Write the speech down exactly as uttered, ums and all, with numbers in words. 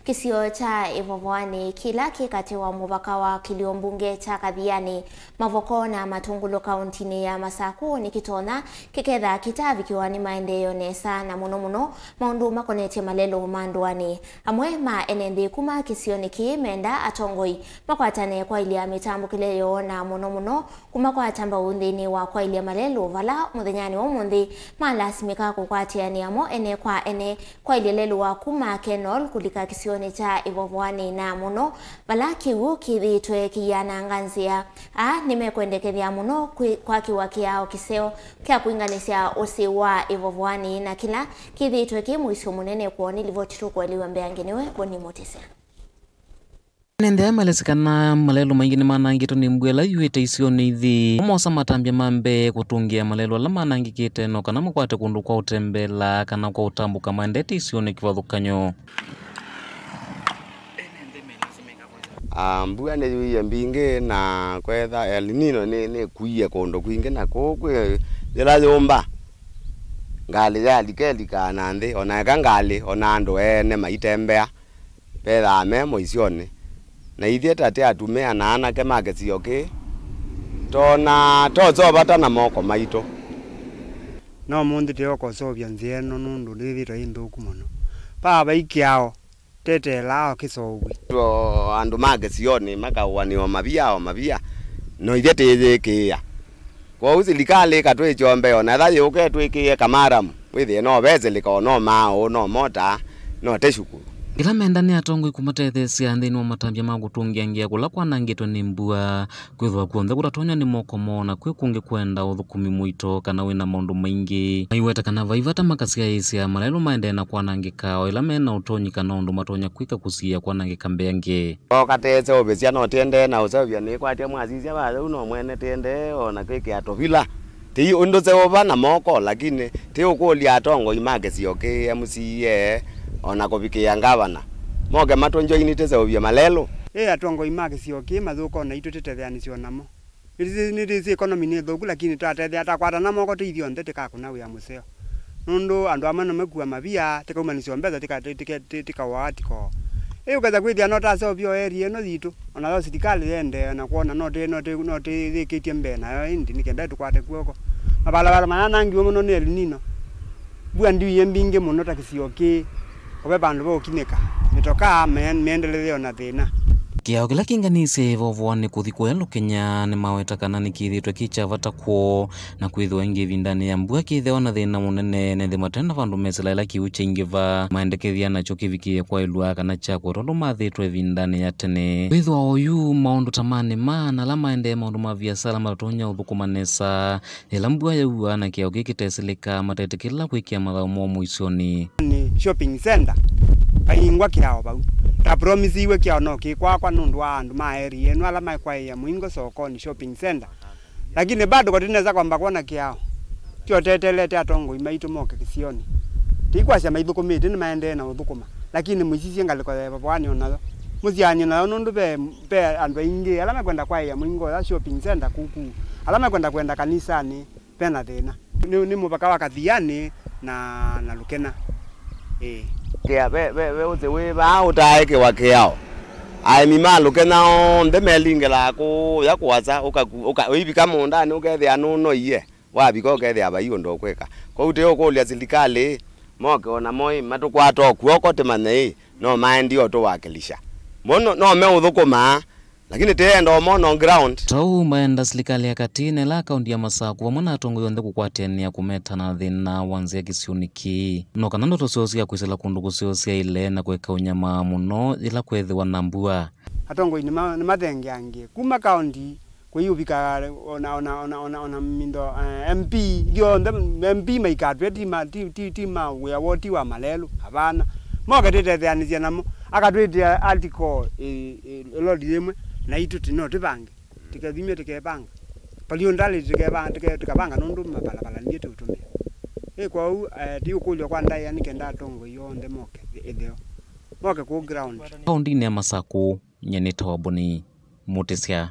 Kĩsio kya Ĩvovoanĩ, kĩla kĩ katĩ wa mũvaka wa kĩlio mbunge kya Kathianĩ, Mavoko na Matũngũlũ kaũntinĩ ya Masaku, nĩkĩtonya kĩketha kĩtaavikĩwa nĩ maendeeo nesa, na mũno mũno maũndũ makonetye malelũ ma ndũanĩ. Amwe ma ene nthĩ kuma kĩsionĩ kĩĩ menda atongoi makwatane kwaĩlya mĩtambũkĩle yoo, na mũno mũno kuma kwa atambau nthĩnĩ wa kwaĩlya malelũ, vala mũthenyanĩ wa ũmũnthĩ malasimĩka kũkwatĩanĩa mo ene kwa ene kwaĩlya lelũ wa kuma Kenol kũlika kĩsionĩ kya Ĩvovoanĩ, na mũno vala kĩw'ũ kĩthĩĩtwe kĩiananga nzĩa. Aa nĩmekwendekethya mũno kwĩ-, kwakĩwa kĩao kĩseo kya kwĩnganĩsya ũsĩ wa Ĩvovoanĩ na kĩla kĩthĩĩtwe kĩ mũisyo mũnene kwoo. Nĩ livoti tũkũelewa mbeange nĩwe Boni Mũtĩsya. Ene nthĩ aya malesĩ kana malelũ maingĩ nĩmanangĩtwe nĩ mbua ĩla yuĩte isionĩ ithi. Mosa matambya ma mbee kũtũngĩa malelũ ala manangĩkĩte, no kana makwate kũndũ kwa ũtembela kana kwa ũtambũka maendete isionĩ kĩvathũkany'o. Ah, mbua nĩyuie mbingĩ na kwetha El Nino nĩ, nĩkuie kũndũ kwingĩ, na kũu kwĩ yĩla yũmba, ngalĩ yalika ĩlikaa na nthĩ, ona eka ngalĩ, ona andũ ene maitembea. Vethaa me mũisyonĩ, na ithyĩ ta tĩ atumĩa na anake ma kĩsio kĩĩ, tona tosovata na moko maitũ. No ũmũnthĩ tũyũka ũseũvya nzĩa ĩno nũndũ nĩyĩthĩĩtwe yĩ nthũku mũno. Vaa vai kĩao teteelaa o kĩseũvw'e. Andũ ma kĩsionĩ makaũanĩwa mavia o mavia, no ithyĩ tĩyĩkĩĩa. Kwoou silikalĩ ĩkatwĩkya mbee, o na ethĩwa yũke ĩtwĩkĩĩe kamaramu, wĩthĩe no veselĩka, o no maaũ, no mota, no te shukulu. Kĩla menda nĩ atongoi kũmatetheesya nthĩnĩ wa matambya ma kũtũngĩa ngia kũla kwanangĩtwe nĩ mbua, kwĩthĩwa kw'onthe kũtatonywa nĩ moko moo, na kwĩ kũngĩ kwenda ũthũkũmi mũito kana wĩ na maũndũ maingĩ. Maiweta kana vai vata makasyaĩĩsya malelũ maendee na kwanangĩka, o ĩla me na ũtonyi kana ũndũ matonya kwĩka kũsiĩĩa kwanangĩka mbeange. Oka teseũvĩsya, no tĩendee na ũseũvya nĩkwatya mwasisya vaa yau, no mwene tĩendee o na kwĩkĩa tũvila. Ti ũndũ seũva na moko, lakini ti ũkũlya atongoi ma kĩsio kĩĩ, M C A, o na kũvikĩĩa ngavana, moke matũnjoini tĩseũvye malelũ. Ĩ atongoi ma kĩsio kĩĩ mathũka o naitũ tĩtetheanĩsye o namo. Nĩtwĩsĩ, nĩtwĩsĩ economy nĩ thũku, lakini twatetheana, twakwatana moko twĩ ithyonthe tĩkakũna wĩa mũseo. Nũndũ andũ amwe nĩmakua mavia, tĩkaumanĩsya o mbesa, tĩka-, tĩka-, tĩka-, tĩkawaa tikoo. Ĩ ũkesa kwĩthĩa no taseũvya o area ĩno yitũ, o nayo silikalĩ yendee na kwona no tĩ-, no tĩ-, no tĩyĩkĩtye mbee nayo ĩndĩ nĩ kenda ĩtũkwate kw'oko. Mavalevale mayanangiwe mũno nĩ El Nino. Mbua ndiuie mbingĩ mũno ta kĩsio kĩĩ, o ve vandũ va ũkinyĩka, mĩtokaa me-, mĩendelee o na thĩna. Kĩao kĩla kĩnganĩsye Ĩvovoanĩ kũthi kũya Lũkenya nĩmaweta kana nĩkĩthĩĩtwe kĩ kya vata kwoo, na kwĩthĩwa ĩngĩ ĩvindanĩ ya mbua kĩthĩawa na thĩna mũnene, nĩnthĩ mate na vandũ mesĩla ĩla kĩw'ũ kyaingĩva, maendekethya nakyo kĩvikĩĩe kwaĩlw'a kana kyakwa tondũ mathĩtwe ĩvindanĩ ya tene. Kwĩthĩwa oyu maũndũ ta ma nĩma na ala maendee maũndũ ma viasala matatonya ũthũkũma nesa, Ĩla mbua yaua na kĩao kĩĩ kĩtesĩlĩka, matetĩkĩla kwĩkĩa mathaũ moo mũisyonĩ. Nĩ shopping center, kaingwa kĩao vau. Tapromisiwe kĩao no kĩ kwakwa nũndũ wa andũ ma area ĩno ala mekwaĩĩa mũingo sokoni shopping center. Lakini bado kotinesa kwamba kwona kĩao. Tyotetelete atongoi maitũ moke kĩsionĩ. Tĩikwasya maithũkũmĩte, nĩmaendee na ũthũkũma. Lakini mũisisye ngalĩko ya Ĩvovoanĩ o nayo. Mũsyaanĩe nayo nũndũ ve, ve andũ aingĩ ala mekwenda kwaĩĩa mũingo ya shopping center kuku. Ala mekwenda kwenda kanisanĩ. Vena thĩna. Nĩ, nĩ mũvaka wa Kathianĩ na, na Lũkena. Ĩĩ. Kĩa, ve, ve, ve ũsĩ wĩ vaa ũtaaĩkĩwa kĩao. Aĩmi ma Lũkena onthe melingĩlaa kũũya kũasa, ũkaku-, ũka-, ũivika mũũndanĩ ũkethĩa nũnoie, wavika ũkethĩa vai ũndũ ũkwĩka. Kwoou tĩ ũkũlya silikalĩ moke o namo ĩ, matũkwata o kw'oko tĩmanye ĩ, no maendie o tũwakilisha. Mo no, no meũthũkũmaa. Lakini tĩenda ũmona on ground. Ta ũu maenda silikalĩ ya katĩ na ĩla kaũnti ya Masaku vamwe na atongoi onthe kũkwatĩanĩa kũmeta na thĩna wa nzĩa kĩsionĩ kĩĩ. No kana ndoto syoo sya kwĩsĩla kũndũ kũseo syaĩle na kũeka ũnyamaa mũno yĩla kwethĩwa na mbua. Atongoi nĩma-, nĩmathengeangie kuma kaũnti kwĩ ũvika ona, ona, ona, ona, ona mindo, eh, M P, ithyonthe M P maikatw'e ti ma, ti, ti, ti ma wĩa woo ti wa malelũ, avana. Moke twĩtetheanĩsye namo, akatwĩtĩa article ĩ, ĩ, lori yĩmwe, naitũ ti no tĩvange, tĩkethimya tĩkevanga. Paliũndalĩ tĩkevanga, tĩke-, tĩkavanga nũndũ mavalavalanĩtye tũũtũmĩa. Ĩ kwoou, eh, ti ũkũlyo kwa ndaĩa nĩ kenda atongoi onthe moke ĩ-, ĩtheo. Moke kũũ ground. Kaũndinĩ ya Masakũ, nye nĩtawa Boni Mũtĩsya.